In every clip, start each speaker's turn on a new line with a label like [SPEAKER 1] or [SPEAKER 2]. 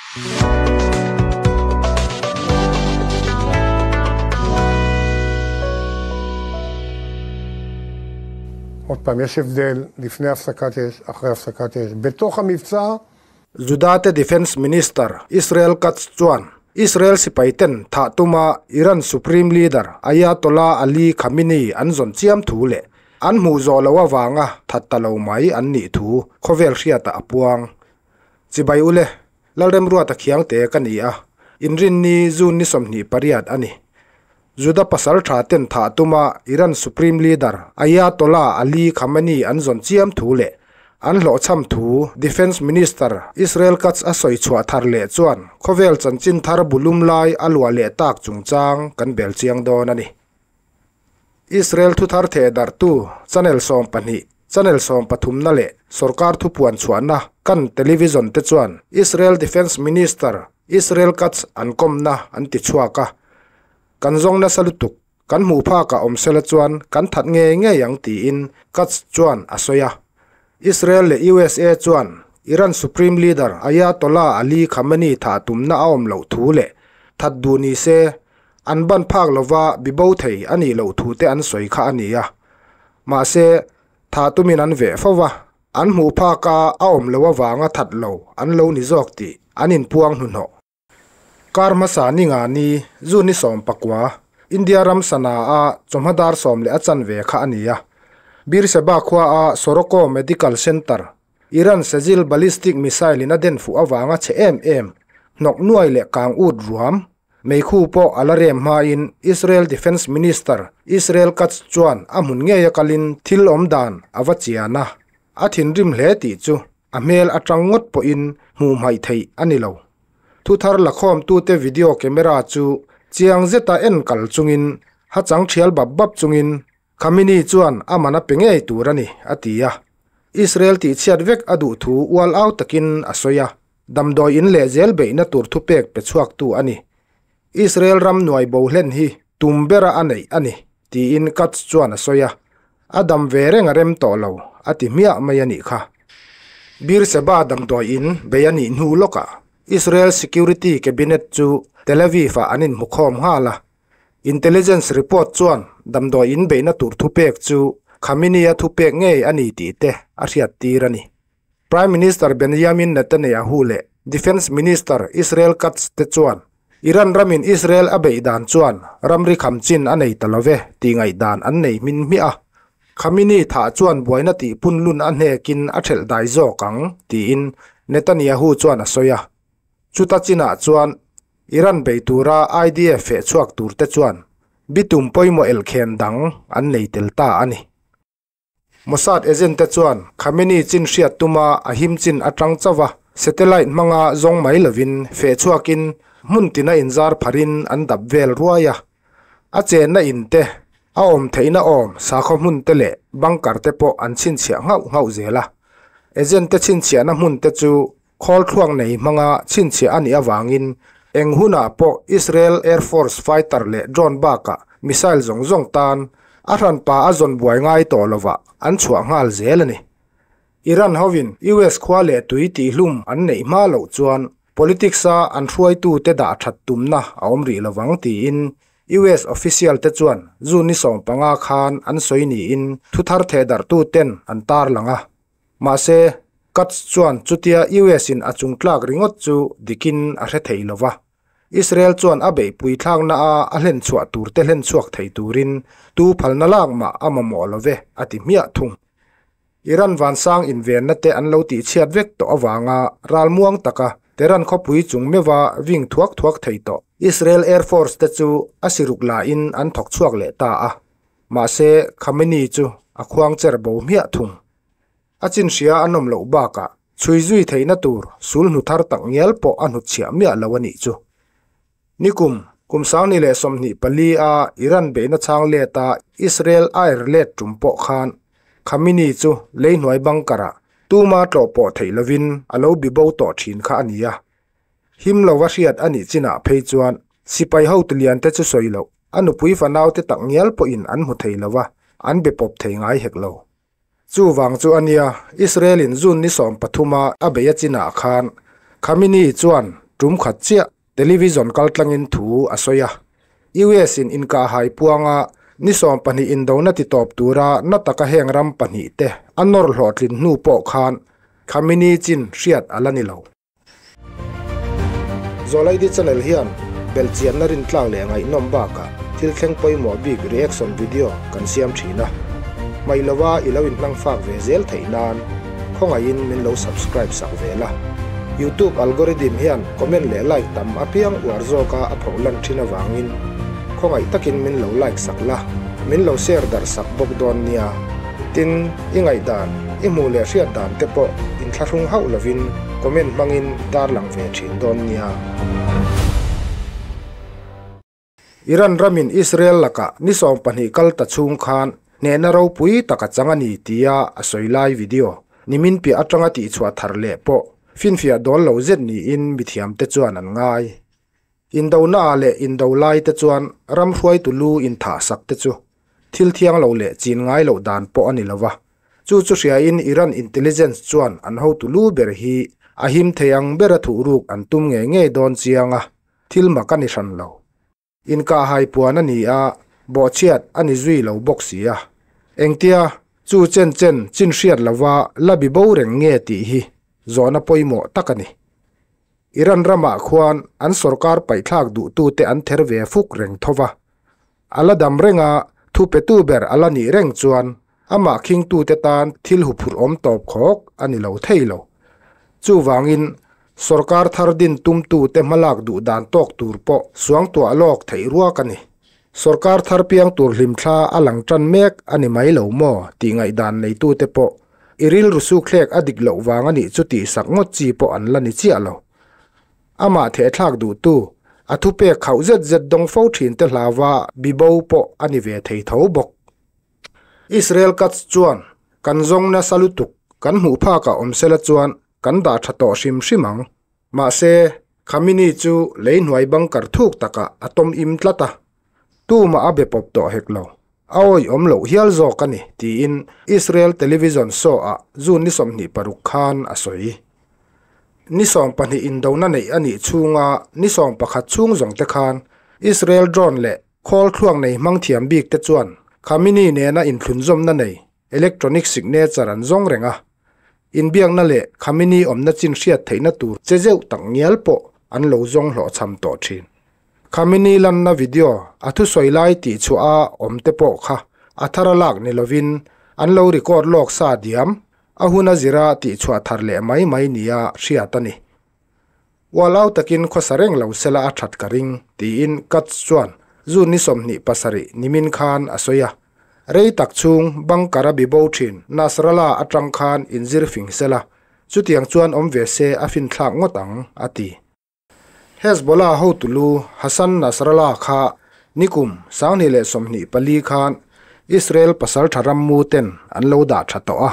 [SPEAKER 1] עוד פעם, יש הבדל לפני הפסקת אש, אחרי הפסקת אש. בתוך המבצע...
[SPEAKER 2] Juda te Defence Minister Israel Katz chuan Israel sipaiten thah tuma Iran Supreme Leader Ayatollah Ali Khamenei an zawn chiam thu leh an hmuh zawh loh avanga that ta lo mai an nih thu khawvel hriatah a puang. Chibai ule, Lalremruata khiangte ka ni a, inrinni June ni 28 a ni. Juda pasal tha ten thah tuma Iran Supreme Leader Ayatollah Ali Khamenei an zawn chiam thu leh an hlawhchham thu Defence Minister Israel Katz a sawi chhuah thar leh chuan khawvel chanchin thar bulum lai a luah leh tak chungchang kan bel chiang dawn a ni. Israel thuthar theh darhtu channel 12, channel 13 na leh sorkar thupuan chhuahna kan television te chuan Israel Defence Minister Israel Katz an kawmna an ti chhuak a. Kan zawng nasa lutuk, kan hmuh phakah awm sela chuan kan that ngei ngei ang tiin Katz chuan a sawi a. Israel leh USA chuan Iran Supreme Leader Ayatollah Ali Khamenei thah tumna a awm loh thu leh that duh ni se an ban phak lova bibo thei a nih loh thu te an sawi kha a ni a. Mahse, thah tumin an veh fo va, an hmuh phaka a awm loh avanga that lo an lo ni zawk tih an inpuang hnuhnawh. Kar hmasa ni nga ni, June ni 19, India ram sana a chawhma dar 10:15 kha a ni a. Beersheba khua a Soroko Medical Center, Iran Sejil ballistic missile in a den fuh avanga chhe em em, hnawk nuai leh kang ut ruam, meikhu pawh a la rem hmain Israel Defence Minister Israel Katz chuan a hmun ngei a kalin thil awm dan a va chian a, a thinrim hle tih chu a hmel atang ngawt pawhin hmuh hmaih theih a ni lo. Thuthar lakhawmtute video camera chu chiang zeta en kal chungin, ha chang thial bap bap chungin Khamenei chuan a man a pe ngei tur a ni, a ti a. Israel tihchhiat vek a duh thu ual au takin a sawi a, damdawi in leh zel beihna tur thupek pe chhuaktu a ni. Israel ram nuai bo hlen hi tum bera a neih a ni, tiin Katz chuan a sawi a. A dam ve reng a rem tawh lo, a ti hmiah mai a nih kha. Beersheba damdawi in bei a nih hnu lawkah Israel Security Cabinet chu Tel Aviv-ah an inhmukhawm nghal a. Intelligence report chuan damdawi in beihna tur thupek chu Khamenei-a thupek ngei a ni tih te a hriattir a ni. Prime Minister Benjamin Netanyahu leh Defence Minister Israel Katz te chuan Iran ramin Israel a beih dan chuan ramri kham chin a nei ta lo ve tih ngaihdan an nei hmin hmiah a. Khamenei thah chuan buaina tih punlun a hnekin a thelh dai zawk ang, tiin Netanyahu chuan a sawi a. Chuta chinah chuan Iran bei tura IDF feh chhuak turte chuan bitum pawimawh elkhen dang an nei tel ta a ni. Mossad agent te chuan Khamenei chin hriat tuma a him chin atang chauh a, satellite hmanga zawng mai lovin feh chhuakin hmun tina inzar pharin an dap vel ruai a. A chenna in te, a awm theihna awm sakhaw hmun te leh bunker te pawh an chhinchhiah nghauh nghauh zel a. Agent te chhinchhiahna hmun te chu khawl thluak nei hmanga chhinchhiah a nih avangin eng hunah pawh Israel Air Force fighter leh drone bakah missile zawng zawng tan a hranpa a zawn buai ngai tawh lovah an chhuah nghal zel a ni. Iran hovin US khua leh tui tihhlum an neih hma loh chuan politics-a an hruaitute dah that tumna a awm rih lovang tiin US official te chuan June ni 15 khan an sawi niin thuthar thehdarhtuten an tarlang a. Mahse, Katz chuan chutia US-in a chungtlak ringawt chu dikin a hre thei lo va. Israel chuan a beihpui thlakna a a hlen chhuah turte hlen chhuak thei turin tu phalna lak mah a mamawh lo ve, a ti hmiah thung. Iran vansang invenna te an lo tihchhiat vek tawh avanga ralmuang taka Tehran khawpui chung meuha ving thuak thuak thei tawh Israel Air Force te chu a siruk lahin an thawk chhuak leh ta a. Mahse, Khamenei chu a khuang cher bo hmiah thung. A chin hria a nawm loh bakah chhui zui theihna tur sul hnu thar tak ngial pawh a hnutchhiah miah lo a nih chu. Nikum, kum 2024 a Iran beihna chhang leta Israel air let tum pawh khan Khamenei chu lei hnuai bunker ah tuma tlawh pawh theih lovin a lo bibo tawh thin kha a ni a. Him lova hriat a nih chinah phei chuan sipai hotu lian te chu sawi loh, a nupui fanau te tak ngial pawhin an hmu thei lova, an be pawp thei ngai hek lo. Chuvang chu a nia, Israel-in June ni 13 a a bei a chinah khan Khamenei chuan tum khat chiah television kaltlangin thu a sawi a. US in inkahhai puanga ni 20 indona ti tawp tura na taka heng ram pahnih te a nawr hlawhtlin hnu pawh khan Khamenei chin hriat a la ni lo. Zawlaidi channel hian belhchianna rintlak leh ngaihnawm bakah thil thleng pawimawh bik reaction video kan siam thin a. Hmaih lova i lo inhmang fak ve zel theih nan khawngaihin min lo subscribe sak ve la. YouTube algorithm hian comment leh like tam apiang uar zawka a phoh lan thin avangin khawngaih takin min lo like sak la, min lo share darh sak bawk dawn nia. Tin, i ngaihdan, i hmuh leh hriat dan te pawh inthlahrung hauh lovin comment hmangin tarlang ve thin dawn nia. Iran ramin Israel lakah ni 20 kal ta chhung khan hnehna ropui tak a chang a ni tia a sawi lai video nimin piah atanga tihchhuah thar leh pawh finfiah dawl lo zet niin mithiamte chuan an ngai. Indona ah leh indo lai te chuan ram hruaitu lu inthah sak te chu thil thiang lo leh chin ngai loh dan pawh a ni lo va. Chu chu hriain Iran intelligence chuan an hotu lu ber hi a him thei ang bera thuhruk an tum ngei ngei dawn chiang a, thil mak a ni hran lo. Inkahhai puan a ni a, bawhchhiat a ni zui lo bawk si a. Engtia chu chen chen chin hriat lova la bi bo reng nge tih hi zawhna pawimawh tak a ni. Iran ramah khuan an sorkar paihthlak duhtute an ther ve fuk reng tho va. A la dam reng a, thu petu ber a la nih reng chuan amah khingtute tan thil huphurh awm tawp khawk a ni lo thei lo. Chuvangin, sorkar thar din tumtute hmalak duh dan tawk tur pawh suangtuah lawk theih ruak a ni. Sorkar thar piang tur hlimthla a lang tan mek a ni mai lo maw tih ngaihdan neitute pawh i rilru sukthlek a dik loh vang a nih chu tihsak ngawt chi pawh an la ni chiah lo. Amah thehthlak duhtu, a thupek khauh zet zet dawng fo thinte hlauva bibo pawh a ni ve thei tho bawk. Israel Katz chuan, Kan zawng nasa lutuk, kan hmuh phakah awm sela chuan kan dah tha tawh hrim hrim ang. Mahse, Khamenei chu lei hnuai bunker thuk takah a tawm im tlat a, tumah a be pawp tawh hek lo. A awihawm loh hial zawk a ni, tiin Israel television show-ah June ni 26 khan a sawi. Ni 20 indona neih a nih chhunga ni 11 chhung zawng te khan Israel drone leh khawl thluak nei hmang thiam bik te chuan Khamenei nena inthlunzawmna nei electronic signature an zawng reng a. Inbiakna leh Khamenei awmna chin hriat theihna tur che zeuh tak ngial pawh an lo zawng hlawhchham tawh thin. Khamenei lanna video a thusawi lai tih chhuah a awm te pawh kha a thar a lak ni lovin an lo record lawk sa diam, a hun a zira tih chhuah thar leh mai mai nia hriat a ni. Ualau takin khawsa reng lo sela a that ka ring, tiin Katz chuan June ni 27 nimin khan a sawi a. Rei tak chhung bunker a bibo thin Nasrallah atang khan inzir fing sela, chutiang chuan awm ve se a finthlak ngawt ang, a ti. Hezbollah hotu lu Hassan Nasrallah kha nikum 2024 khan Israel pasaltha rammu ten an lo dah tha tawh a.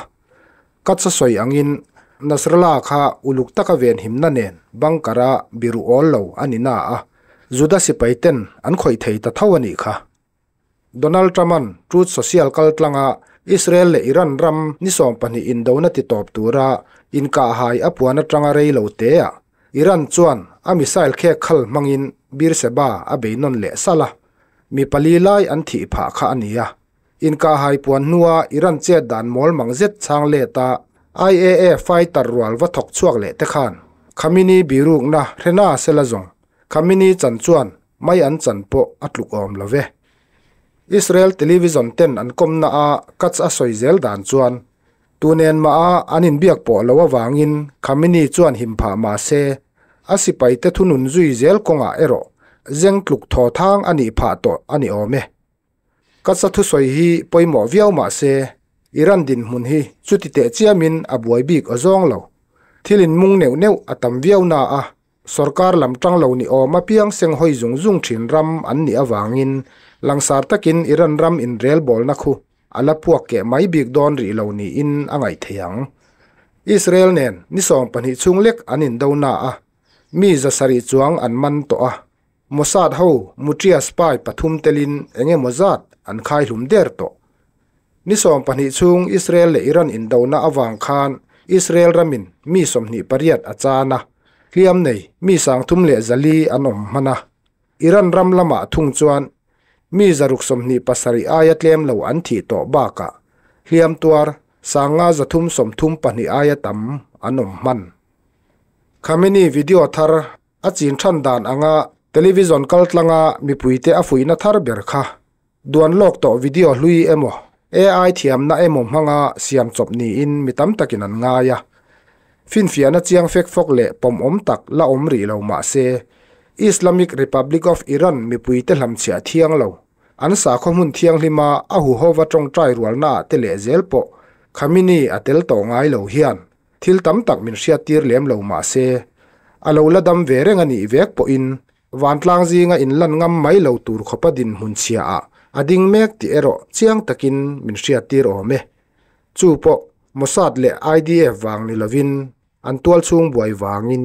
[SPEAKER 2] Katz a sawi angin Nasrallah kha uluk taka venhimna nen bunker-a biru awl lo a ni na a, Juda sipai ten an khawih thei ta tho a nih kha. Donald Trump-a'n Truth Social kaltlanga Israel leh Iran ram ni 20 indona ti tawp tura inkahhai a puan atanga rei lo teah Iran chuan a missile khek khal hmangin Beersheba a bei nawn leh salh a, mi pali lai an thih phah kha a ni a. Inkahhai puan hnua Iran chet dan mawl mang zet chhang let a IAA fighter rual va thawk chhuak leh te khan Khamenei birukna hrena sela zawng Khamenei chan chuan mai an chan pawh a tluk awm lo ve. Israel television ten an kawmna a Katz a sawi zel dan chuan tunen mah a an inbiak pawh lo avangin Khamenei chuan him phah mah se a sipai te thunun zui zel kawngah erawh zeng tluk thaw thang a nih phah tawh a ni awm e. Katz a thusawi hi pawimawh viau mah se Iran dinhmun hi chuti teh chiamin a buai bik aw zawng lo. Thil inmung neuh neuh a tam viau na a Sorkar lam tang lo ni awm apiang seng hawi zung zung thin ram an nih avangin langsar takin Iran ram inrelbawlna khu a la puak keh mai bik dawn rih lo niin a ngaih thei ang. Israel nen ni 20 chhung lek an indo na a, mi 700 chuang an man tawh a. Mossad ho Mutria spy pathum telin eng emaw zat an khaihlum der tawh. Ni 20 chhung Israel leh Iran indona avang khan Israel ramin mi 28 a chan a. Hliam nei mi 304 an awm hman a. Iran ram lamah thung chuan mi 127 aia tlem lo an thih tawh bakah hliam tuar 5332 aia tam an awm hman. Khamenei video thar a chin than dan anga television kaltlanga mipuite a fuihna thar ber kha duan lawk tawh video hlui emaw AI thiamna emaw hmanga siam chawp niin mi tam takin an ngai a. Finfiahna chiang fek fawk leh pawmawm tak la awm rih lo mah se, Islamic Republic of Iran mipuite hlamchhiah thiang lo, an sakhaw hmun thianghlima a huhova tawngtai rualnaah te leh zel pawh Khamenei a tel tawh ngai lo hian thil tam tak min hriattir lem lo mah se, a lo la dam ve reng a nih vek pawhin vantlang zinga inlan ngam mai lo tur khawpa dinhmun chhiaah a ding mek tih erawh chiang takin min hriattir awm e. Chu pawh Mossad leh IDF vang ni lovin an tualchhung buai vangin.